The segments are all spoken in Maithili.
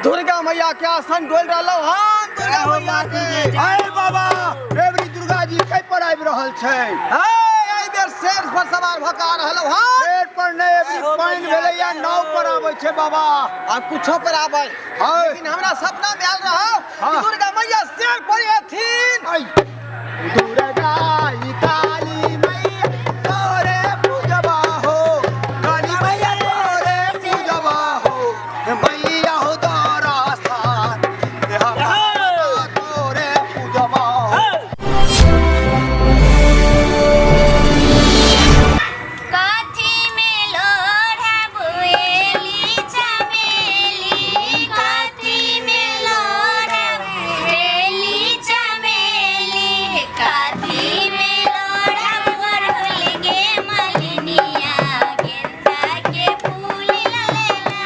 दुर्गा मैया के आसन डोल रहलो हन दुर्गा मैया के। अरे बाबा, एबरी दुर्गा जी कै पर आबि रहल छै? एहि बेर शेर पर सवार भऽ कऽ आ रहलो हन। शेर पर नहि, एबरी पानि भेलैया, नाव पर आबै छै बाबा। आ कुछो पर आबै, लेकिन हमरा सपना में आयल रहो कि दुर्गा मैया शेर पर एथिन। ऐ, दुर्गा ई काली मैया तोरे पूजबा हो, काली मैया तोरे पूजबा हो, मैया हो दरसान तोरे पूजबा हो। कथी में लोढ़ा बुएली चमेली, कथी में लोढ़ा बुएली चमेली, कथी में लोढ़ा अड़हुल गे मलिनिया, गेंदा के फूल ललेला।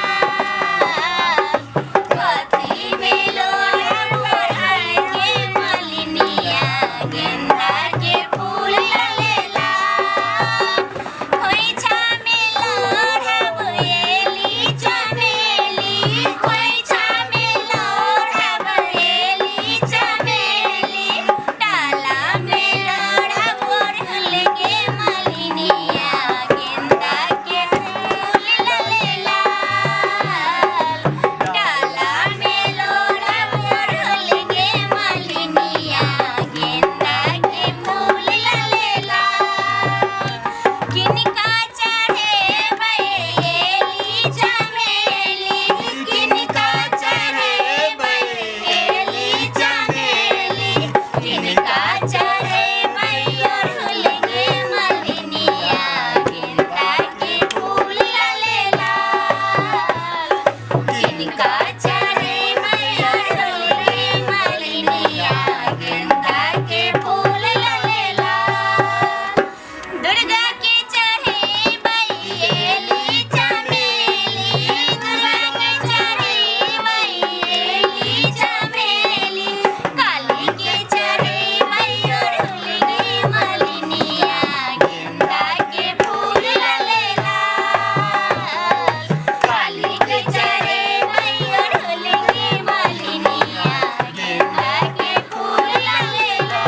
कथी में लोढ़ा अड़हुल गे मलिनिया, गेंदा के फूल ललेला। खोइछा में लोढ़ा बुएली चमेली, खोइछा में लोढ़ा बुएली चमेली, डाला में लोढ़ा अड़हुल गे मलिनिया, गेंदा के फूल ललेला। डाला में लोढ़ा अड़हुल गे मलिनिया, गेंदा के फूल ललेला। किनका चढ़े बैली चमेली, किनका चढ़े बैली चमेली, किनका चढ़े अड़हुल गे मलिनिया, गेंदा के फूल ललेला। किनका चढ़े अड़हुल गे मलिनिया, गेंदा के फूल ललेला। दुर्गा के चढ़े बैली चमेली, दुर्गा के चढ़े बैली चमेली, काली के चढ़े अड़हुल गे मलिनिया, गेंदा के फूल ललेला। काली के चढ़े अड़हुल गे मलिनिया, गेंदा के फूल ललेला।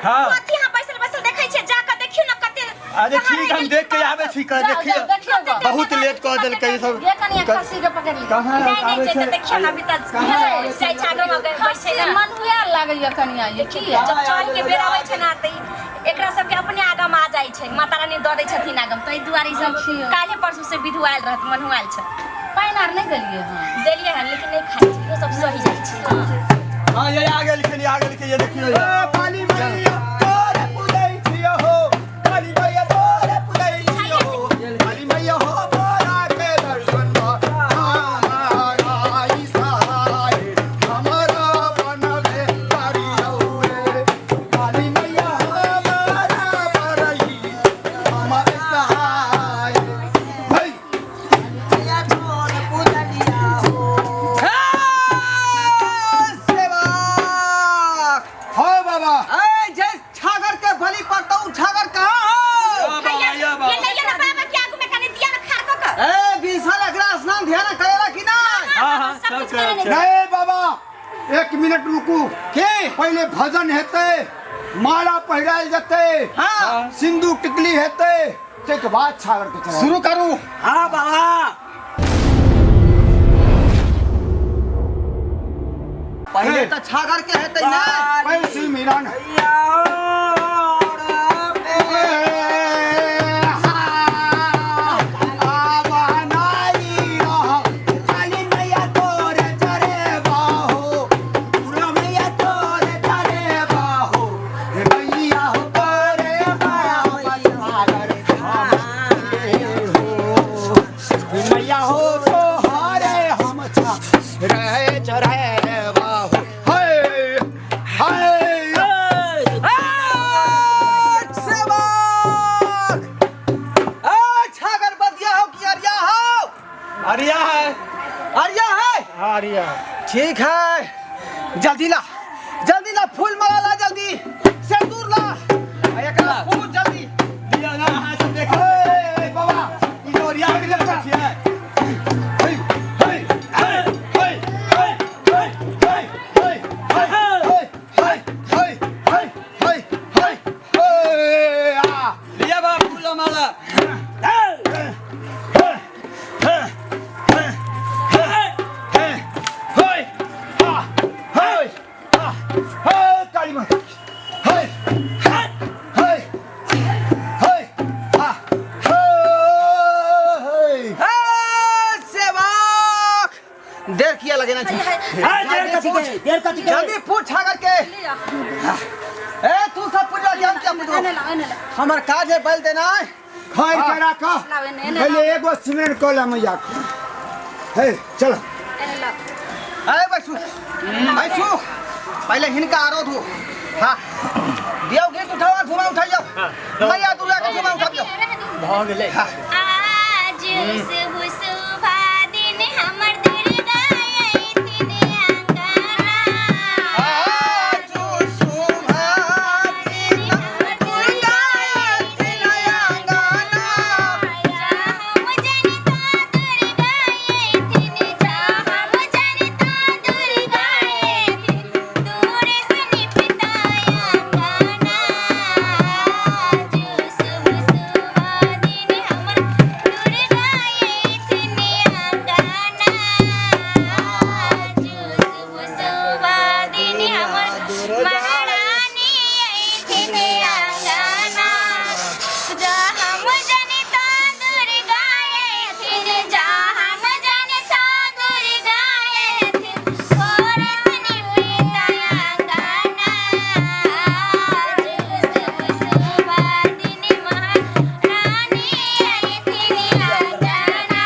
हाँ। कथी अहाँ बैसल बैसल देखै छियै? जा कऽ देखियौ ने कते। अरे ठीक, हम देख के आबै छी। जाओ, देखियौ। जाओ, देखियौ गऽ। बहुत लेट कऽ देलकै ई सब। ये कनिया खस्सी के पकड़ ली। कहाँ नहि नहि आबै छै छै? तऽ देखियौ ने, अभी तऽ जाइ छै आगमे बैसै ने। मन हुए लागैया कनिया, ये की है? जब चढ़ के बेर आबै छै ने तऽ एकरा सबके अपने आगम आ जाइ छै, माता रानी दऽ दै छथिन आगम, ताहि दुआरे ई सब देखियौ। काल्हे परसू से विधुआयल रहत, मन्हुआयल छै। पानि आर नहि देलियै हँ? देलियै हन, लेकिन नहि खाइ छै, इहो सब सहि जाइ छै। हाँ, ये आ गेलखिन, आ गेलखिन, ये देखियौ। ए, काली मैया तोरे पूजै छियौ हो, काली मैया तोरे पूजै छियौ हो, काली मैया हो तोरा के दर्शन हमारा ई सहाय, हमरा बनबे करियौ रे। काली मैया हमारा बरई हमर सहाय। हे! हे सेवक! हाँ बाबा। ए, जे छागर के बलि पड़तौ, उ छागर कहाँ हो? ये लइयो ना बाबा के आगू में कने दिया ना खाड़ कऽ कऽ। ए, बिनसर एकरा स्नान ध्यान करेला कि नहीं? हाँ हाँ, सब सब कुछ करेने करै छै। नहीं बाबा, एक मिनट रुकू। के? पहिले भजन हेतै, माला पहिरायल जेतै, हाँ। सिंदूर टिकली हेतै, ताहिके बाद छागर के चढ़ायल। शुरू करू। हाँ बाबा। पहिले तऽ छागर के हेतै ने। पहिले सिमरन। काली मैया तोरे चढ़े बाहो, दुर्गा मैया तोरे चढ़े बाहो, हे मैया हो तोरे बाबा हो, मैया हो तो हरे हम छा रहे चढ़े बाहो। हे हे ए, सेवक! ए, छागर बदिया हो कि अरिया हो? अरिया है। अरिया है? हाँ, अरिया। ठीक है, जल्दी ला, जल्दी ला, फूल माला ला, जल्दी सिंदूर ला, आ एकरा फूल जल्दी। दिया ना, अहाँ सब देखो। हे बाबा, ई जो अरिया के देखै छियै। हे हे देर किया लगे ना छै। हां, देर कथी के, देर कथी के? जल्दी पूछ छागर के। ए तू सब पूजा के हम क्या पूछो? एने लाओ, एने लाओ। हमर काज है बैल देना है। खैर के राख। लाओ, एने, एने। पहले एगो सिमरन कऽ ले मैया के। हे चल। एने लाओ। ए बैसू बैसू, पहले हिनका आरो धो। हाँ दियो गीत उठाओ, झुमा उठाइयो, मैया दुर्गा के झुमा उठाइयो। भऽ गेलै। आज शुभ शुभ दिन हमर दुर्गा अइथिन अंगना। आज शुभ दिन दुर्गा अइथिन अंगना। जा हम जनता दुर्गा अइथिन, जा हम जनता दुर्गा अइथिन, दूर से निपता अंगना। आज शुभ शुभ दिन हमर दुर्गा अइथिन अंगना। आज शुभ शुभ दिन हमर महारानी अइथिन अंगना। जा हम जनता दुर्गा अइथिन, जा हम जनता दुर्गा अइथिन, भोर से निपता अंगना। आज शुभ शुभ दिन महारानी अइथिन अंगना।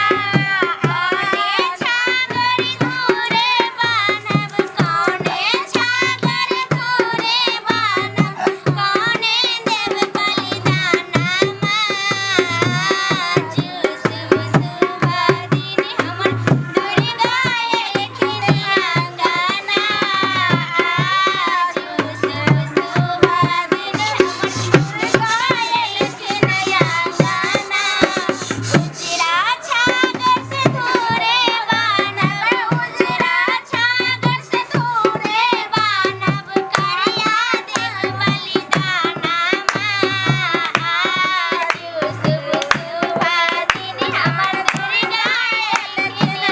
कौने छागर धूरे बान्हब, कौने छागर धूरे बान्हब, कौने देव बलिदानमा। आज शुभ शुभ दिन हमर दुर्गा अइथिन अंगना। आज शुभ शुभ दिन हमर दुर्गा अइथिन अंगना। उजरा छागर से धूरे बान्हब, उजरा छागर से धूरे बान्हब, करिया देव बलिदानमा। आज शुभ शुभ दिन हमर दुर्गा अइथिन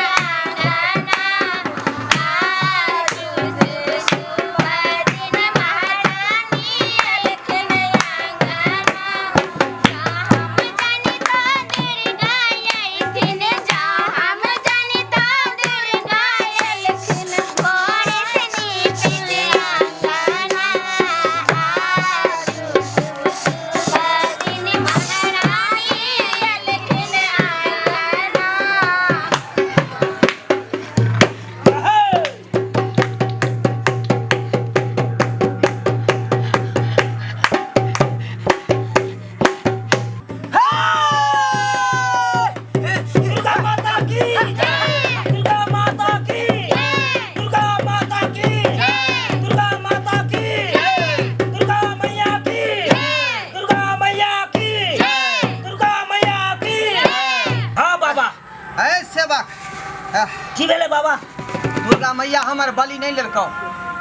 अंगना। आज शुभ शुभ दिन महारानी अइथिन अंगना। जा हम जनता दुर्गा अइथिन, जा हम जनता दुर्गा अइथिन, भोर से निपित अंगना। आज शुभ शुभ दिन महारानी अइथिन अंगना। दुर्गा माता की जय, दुर्गा माता की जय, दुर्गा माता की जय, दुर्गा माता की जय, दुर्गा मैया की जय, दुर्गा मैया की जय, दुर्गा मैया की जय। हां बाबा। ए सेवक, की भेलै बाबा? दुर्गा मैया हमर बलि नहीं लेलकौ।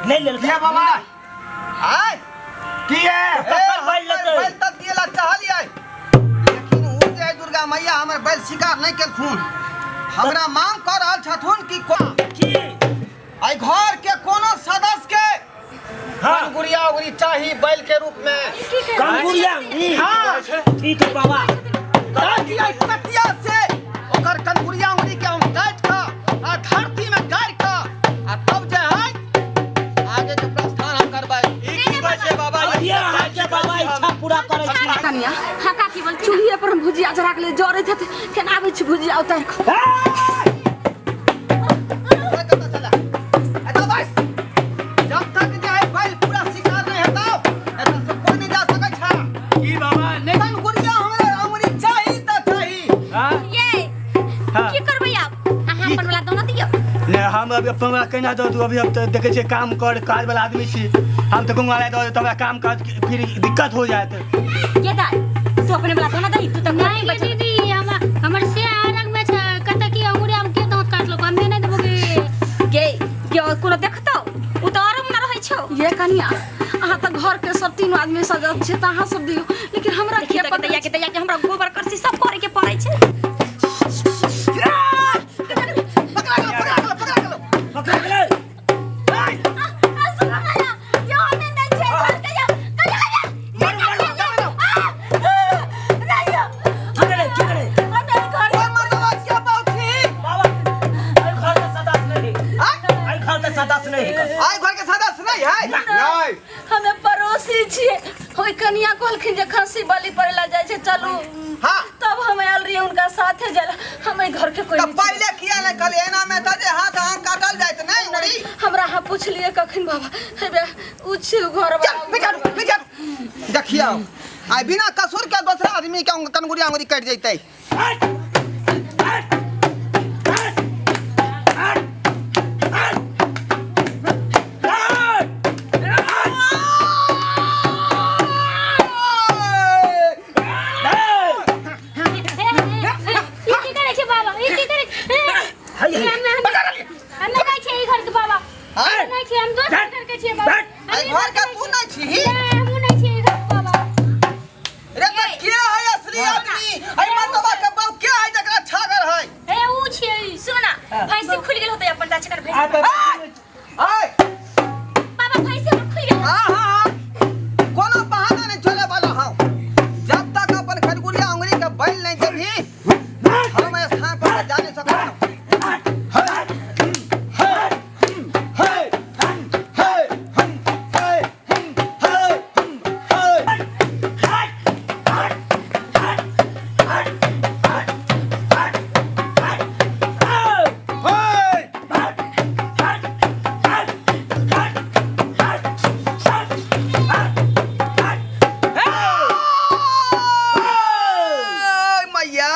नहीं लेलकै? किया बाबा? आय की है? ए, ककर बैल हमर लेतै? बैल तक दिएला चाहलियै, लेकिन उ जे है दुर्गा मैया हमर बैल शिकार नहीं केलखुन। हमरा मांग कर रहल छथुन कि की एहि घर के कोनो सदस्य के हां गुड़िया उगड़ी चाही बैल के रूप में। कंगुरिया? हाँ। ठीक है बाबा। ताकि एहि कटिया से ओकर कनगुड़िया उंगली के हम काटि कऽ आ धरती में गाड़ि कऽ आ तब जे है आगे के प्रस्थान हम करबै। ई की कहै छै बाबा? ये अहाँ के बाबा इच्छा पूरा करै छी। कनिया, हाँ काकी बोलती। चूल्हिए पर हम भुजिया जरा के लिए जरै थे, केना आबै छी भुजिया उतारि कऽ? चल कतऽ चला? एतऽ बैस। जब तक जे है बैल पूरा शिकार नहि हेतौ, एतऽ से कोइ नहि जा सकै छै। की बाबा नहि? कनगुड़िया हमरा अंगुरी चाही तऽ चाही। हां। ये हाँ। की करबै आब? अहाँ अपन वाला दोनो दियौ। नहि, हम अभी अपन वाला केना दऽ दू? अभी हम तऽ देखै छियै काम कर काज वाला आदमी छी हम, तऽ कोनो वाला दऽ देब तऽ हमरा काम काज के फिर दिक्कत हो जायत। ये दाई, तू अपने वाला दोनो दही, तू तऽ नहीं नहीं गे बचल। दीदी, हम हमर से आरंग में छै कत की अंगूरी हम के दांत काटलक, हमे नहीं देबो गे। गे गे, कोनो देखतौ, उ तऽ आराम न रहै छौ। ये कनिया, अहाँ तऽ घर के सब तीनू आदमी सजल छै तऽ अहाँ सब दियौ, लेकिन हमरा देखी किया तऽ पकड़ै? दैया के, दैया के हमरा गोबर करसी सब करे के पड़ै छै। पकड़ा गेलौ, पकड़ा गेलौ, पकड़ा गेलौ। पकड़ गेलै। आ सुन ना, यो हमे नै छै घर के, यो कहिया मारू, मारू। नहीं यो। की भेलै, की भेलै? नहीं घर। ओइ मर्दवा के बाउथी। बाबा, एहि घर के सदस्य नहीं। नहीं है नहीं हमे पड़ोसी छियै, ओहि कनिया कहलखिन जे खस्सी बलि पड़े ला जाइ छै, चलू। हाँ। तब हम आयल रहियै हुनका साथे जाय ला, हम एहि घर के कोई तऽ नहीं पहिले किया नहीं कहली एना में तऽ जे हाथ अहाँ काटल जाइत नहीं उंगरी छियै। हमरा अहाँ पुछलियै कखन बाबा, हेबे उ छी घर चल पीछा हटू, पीछा हटू। देखियौ आइ बिना कसूर के दोसरा आदमी के कनगुरिया उंगरी कटि जैतै। हट हट हट हट हट हट। ई की करै छै बाबा? ई की करै छै? हाय, हाय। हम नहि छियै ई घर के बाबा। आँय? नहि छियै, हम दोसर घर के छियै बाबा। एहि घर के तू नहि छीही? नहि, हमहूँ नहि छियै ई घर के बाबा। रे तऽ के है असली आदमी? एहि मर्दबा के बाप के है जकरा छागर है? हे, ऊ छियै। सुन ना, भैंसी खुलि गेल होतै अपन चाची कर आ भैंसी। तऽ आय बाबा, भैंसी हमर खुलि गेल। हाँ हाँ हाँ, कोनो बहाना नहीं छोड़े वाला हूँ। जब तक अपन खजगुरिया उंगली के बैल नहीं देबही हम स्थान पर जा नहीं सकत हूँ। ओय मैया।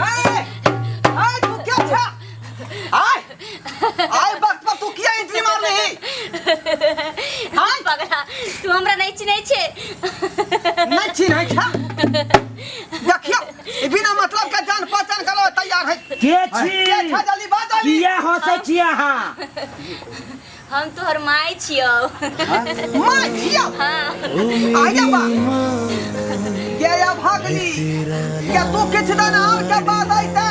आय आय, तू क्या छा? आय आय, वक्त पर तू किया एंट्री मार रही? हाँ पगला, तू हमरा नहीं चिन्है छे? नहीं चिन्है छा? देखियो, ई बिना मतलब के जान पहचान करो तैयार है। के छी? के छा? जल्दी बाज जल्दी। किया हंसै छी अहाँ? हम तोहर माय छियौ। माय छियौ? हाँ। आया बा के या भागली के तू किछु दिन और के बाद अइते,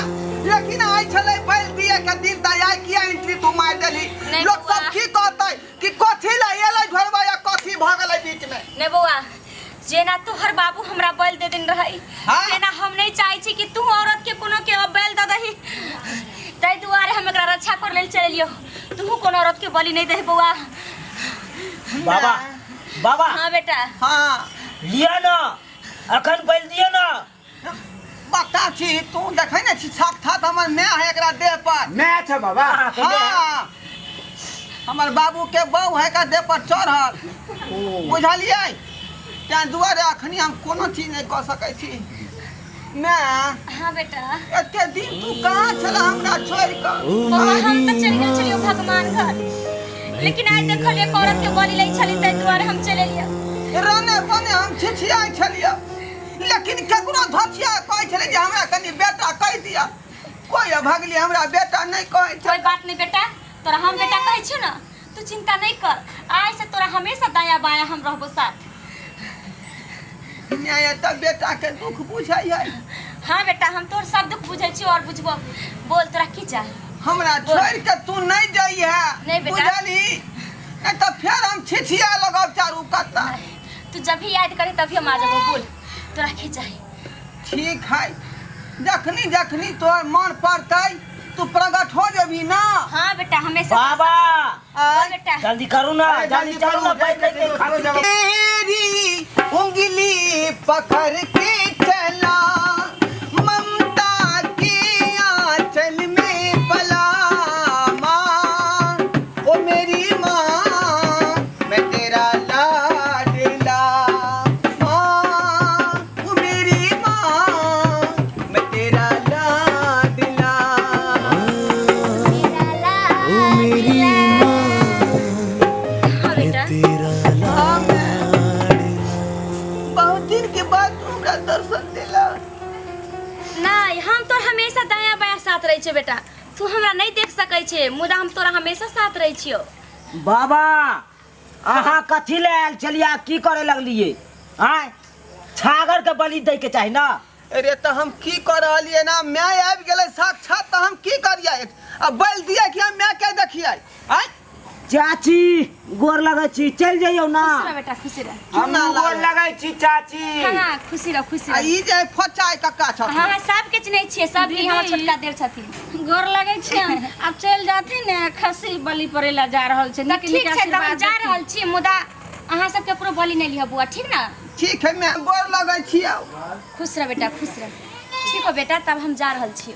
लेकिन आइ छलै बैल दिए के दिन, तऽ आइ किया एंट्री तू मारि देली? नहि लोक बौआ। सब की कहतै कि कथी लए एलै ढोरबा या कथी भऽ गेलै बीच में? नहीं बौआ, जेना तोहर बाबू हमरा बैल दे दिन रहै, हाँ। तेना हम नहीं चाहै छी कि तू औरत के कोनो के अब बैल दे दही। ताहि दुआरे हम एकरा रक्षा कर लेल चलियो। तू कोनो औरत के बलि नहीं दही बौआ। बाबा, बाबा। हाँ बेटा। हाँ। लिअ न, अखन बैल दिअ न। बता छी तू देखै ने छी, साक्षात हमर माय है एकरा देह पर। मैं छै बाबा? हाँ, हमर बाबू के बहू है का देह पर चढ़ल, बुझलियै? तें दुआरे अखनी हम कोनो चीज नहि कऽ सकै छी। माय। हाँ बेटा। एते दिन तू कहाँ छला हमरा छोड़ि कऽ? बौआ, हम तऽ चलि गेल छलियौ भगवान घर, लेकिन आइ देखलियै एक औरत के बलि लै छली, ताहि दुआरे हम चलि एलियै। रने बने हम छिछियाइ छलियै, लेकिन केकरो धोछिया कहै छलै जे हमरा कनि बेटा कहि दिअ, कोइ अभगली हमरा बेटा नहि कहै कोई छै। बात नहीं बेटा, तोरा हम बेटा कहै छियौ ने, तू चिंता नहीं कर। आइ से तोरा हमेशा दाया बाया हम रहबो साथ। न्याय तऽ बेटा के दुख बुझै है। हाँ बेटा, हम तोर सब दुख बुझै छियौ और बुझबो। बोल, तोरा की चाही? हमरा छोड़ि के तू नहीं जाइ है। नहीं बेटा। बुझलही? नहीं तऽ फेर हम छिछिया लगब चारू कत्ता। तू जब भी याद करे तभी हम आ जाबो। बोल, तोरा की चाही? ठीक है, जखनी जखनी तोहर मन पड़तै तू प्रकट हो जेबही ना? हाँ बेटा, हमेशा। बाबा। बोल बेटा। जल्दी करू ना। अरे, जल्दी जल्दी चलू ना। करू, बैल जल्दी लेके करू, खातिर के। तेरी उंगली पकड़ के चला, ममता के आंचल में पला, माँ ओ मेरी माँ मैं तेरा लाडला, माँ ओ मेरी माँ मैं तेरा लाडला। हाँ बेटा। हाँ, मैं बहुत दिन के बाद तू हमरा दर्शन दिला। नहीं, हम तो हमेशा दाया बाया साथ रहे छियो बेटा। तू हमरा नहीं देख सकै छे, मुदा हम तोरा हमेशा साथ रहे छियो। बाबा, अहाँ कथी ले आयल छलियै आ की करे लगलियै? आँय, छागर के बलि दै के चाही ना। अरे तऽ हम की कऽ रहलियै ना? माय आबि गेलै साक्षात, तऽ हम की करियै? आ बैल दिए कि हम माय के देखिए आय। चाची गोर लगै छी, चलि जइयौ ना। खुश रह बेटा, खुशी रह। हम गोर लगै छी चाची। हाँ हाँ, खुशी रह, खुशी आ रह। ई जे फोचा है कक्का छथिन। हाँ हाँ, सबके चिन्है छियै, सब ई हमर छोटका देर छथिन। गोर लगै छियनि, आब चलि जाथिन ने, खस्सी बलि पड़ै लए जा रहल छै। तऽ नीक ठीक नीक छै, तऽ हम आशीर्वाद जा देथिन। रहल छी, मुदा अहाँ सबके ककरो बलि नहि लिहऽ बौआ, ठीक ने? ठीक है मैं गोर लगै छी। खुश रह बेटा, खुश रह। ठीक हो बेटा, तब हम जा रहल छी।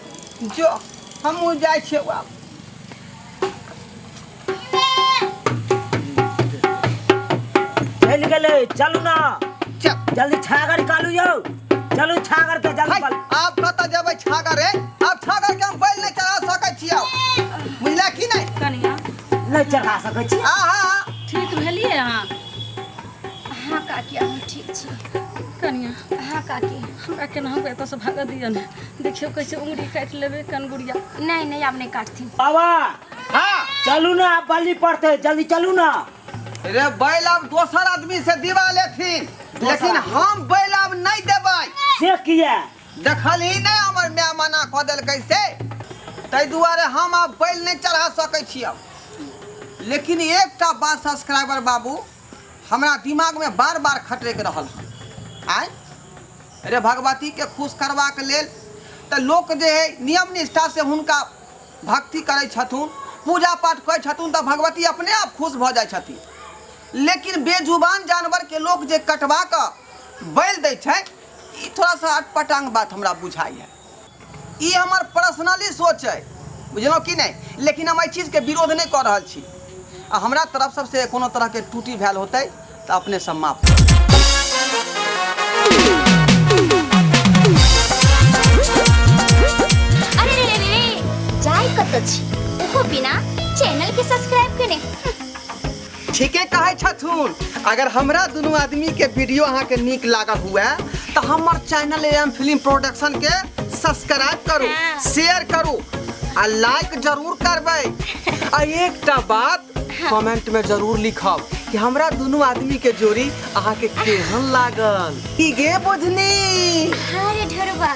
जो हमहूँ जाइ छियै आब। चलि गेलै, चलू ना। चल। जल्दी छागर निकालू यौ, चलू छागर के जल्दी। है, आब कतऽ जेबै छागर रे? आब छागर के हम बैल नहि चढ़ा सकै छियै, बुझले की नहि? कनिया नहि चढ़ा सकै छी। आहा, ठीक भेलियै अहाँ? हाँ काकी, हम ठीक छी। कनिया। हाँ काकी। हमरा केनाहु कऽ एतऽसँ भागऽ दिअ ने, देखियौ कैसे उंगरी काटि लेबै कनगुड़िया। नहीं नहीं, आब नहीं काटथिन। बाबा। हाँ। चलू ना, आब बलि पड़तै, जल्दी चलू ना। रे बैल आब दोसर आदमी से दिवा लेथिन, लेकिन हम बैल आब नहीं देबै। से किया? देखल ही नहीं हमर माय मना कऽ देलकै से, ताहि दुआरे हम आब बैल नहीं चढ़ा सकै छी अब। लेकिन एकटा बात सब्सक्राइबर बाबू हमरा दिमाग में बार बार खटकि रहल हन। आँय रे, भगवती के खुश करबाक लेल तऽ लोक जे है नियम निष्ठा से हुनका भक्ति करै छथुन, पूजा पाठ करै छथुन, तऽ भगवती अपने आप खुश भऽ जाइ छथिन। लेकिन बेजुबान जानवर के लोक जे कटवा कऽ बैल दै छै, ई थोड़ा सा अटपटांग बात हमरा बुझाइए। ई हमर पर्सनली सोच है, बुझलहुँ कि नहि? लेकिन हम एहि चीजके विरोध नहि कऽ रहल छी, आ हमरा तरफ सबसे कोनो तरहके त्रुटि भेल होतै तऽ अपने सब माफ करब। अरे रे रे रे, जाय कतऽ छी ओहो बिना चैनल के सब्सक्राइब केने? ठीके कहै छथुन। अगर हमरा दुनू आदमी के वीडियो अहाँके नीक लागल हुए तऽ हमर चैनल एम फिल्म प्रोडक्शन के सब्सक्राइब करू, हाँ। शेयर करू आ लाइक जरूर करबै, आ एकटा बात कमेंट में जरूर लिखब कि हमरा दुनू आदमी के जोड़ी अहाँके केहन लागल। की गे बुझनी? हाँ रे ढेरवा।